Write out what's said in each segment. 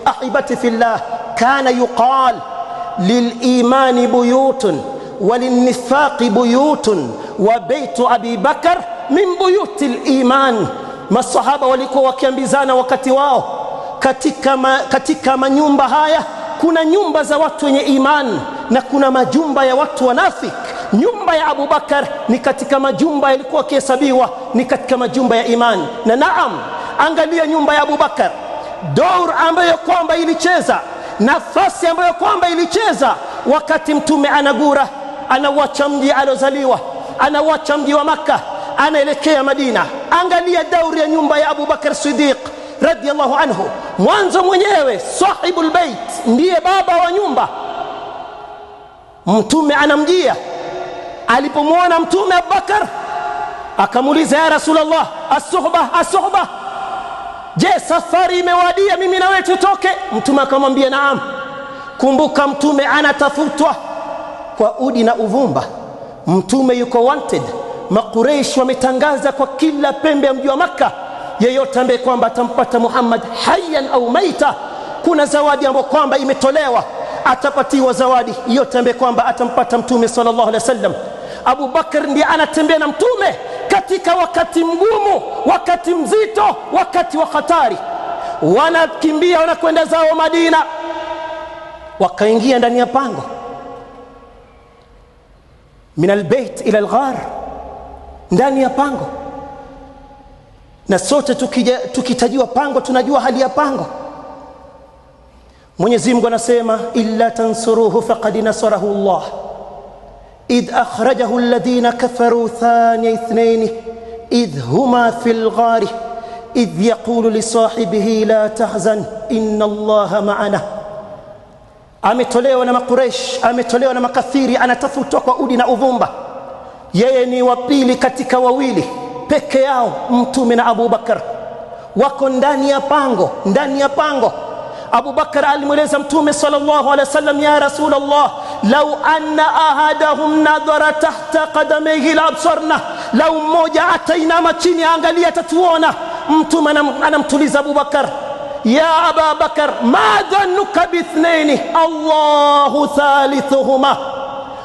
Ahibati fillah, kana yuqal lilimani buyutun walinifaqi buyutun wa baitu Abi Bakar min buyuti liman. Masahaba walikuwa wakiambizana wakati wao, katika manyumba haya kuna nyumba za watu wenye iman na kuna majumba ya watu wanafik. Nyumba ya Abu Bakar ni katika majumba yalikuwa kihesabiwa ni katika majumba ya iman. Na naam, angalia nyumba ya Abu Bakar, daur ambayo kwamba ilicheza, nafasi ambayo kwamba ilicheza wakati mtume anagura, anawacha mji alozaliwa, anawacha mji wa Makkah, anaelekea Madina. Angalia dauri ya nyumba ya Abu Bakar Siddiq radiyallahu anhu. Mwanzo mwenyewe sahibul bait, ndiye baba wa nyumba. Mtume anamjia, alipomwona mtume Abu Bakar akamuuliza, ya Rasulullah, as-suhba as-suhba, je, safari imewadia mimi na wewe tutoke? Mtume akamwambia naam. Kumbuka mtume anatafutwa kwa udi na uvumba, mtume yuko wanted. Makureish wametangaza kwa kila pembe ya mji wa Makkah, yeyote ambaye kwamba atampata Muhammad hayyan au maita, kuna zawadi ambayo kwamba imetolewa, atapatiwa zawadi yote ambaye kwamba atampata mtume sallallahu alaihi wasallam. Abu Bakar ndiye anatembea na mtume katika wakati mgumu, wakati mzito, wakati wa hatari. Wanakimbia wanakwenda zao Madina, wakaingia ndani ya pango, min albayt ila alghar, ndani ya pango. Na sote tukitajiwa pango tunajua hali ya pango. Mwenyezi Mungu anasema, illa tansuruhu faqad nasarahu Allah idh akhrajahu alladhina kafaru thaniya ithnain idh huma fil ghari idh yaqulu li sahibihi la tahzan inna Allaha ma'ana. Ametolewa na Makureish, ametolewa na makafiri, anatafutwa kwa udi na uvumba. Yeye ni wa pili katika wawili peke yao, mtume na Abu Bakar wako ndani ya pango, ndani ya pango. Abu Bakar alimweleza mtume sallallahu alaihi wasallam, ya Rasulullah, law anna ahadahum nadhara tahta qadamihi la absarna, lau mmoja atainama chini angalia atatuona. Mtume anamtuliza Abu Bakar, ya Aba Bakar, ma dhannuka bithnaini Allahu thalithuhuma,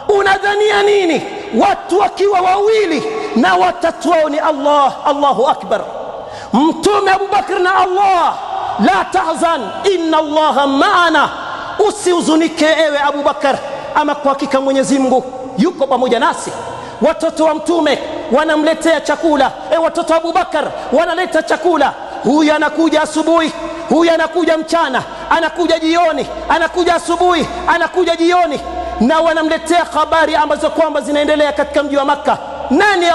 unadhania nini watu wakiwa wawili na watatu wao ni Allah? Allahu akbar. Mtume Abu Bakar na Allah, la tahzan inna Allaha ma'ana, usihuzunike ewe Abu Bakar, ama kwa hakika Mwenyezi Mungu yuko pamoja nasi. Watoto wa mtume wanamletea chakula, watoto wa Abu Bakar wanaleta chakula. Huyu anakuja asubuhi, huyu anakuja mchana, anakuja jioni, anakuja asubuhi, anakuja jioni, na wanamletea habari ambazo kwamba zinaendelea katika mji wa Makkah. Nani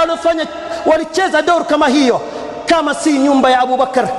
walicheza daur kama hiyo kama si nyumba ya Abu Bakar?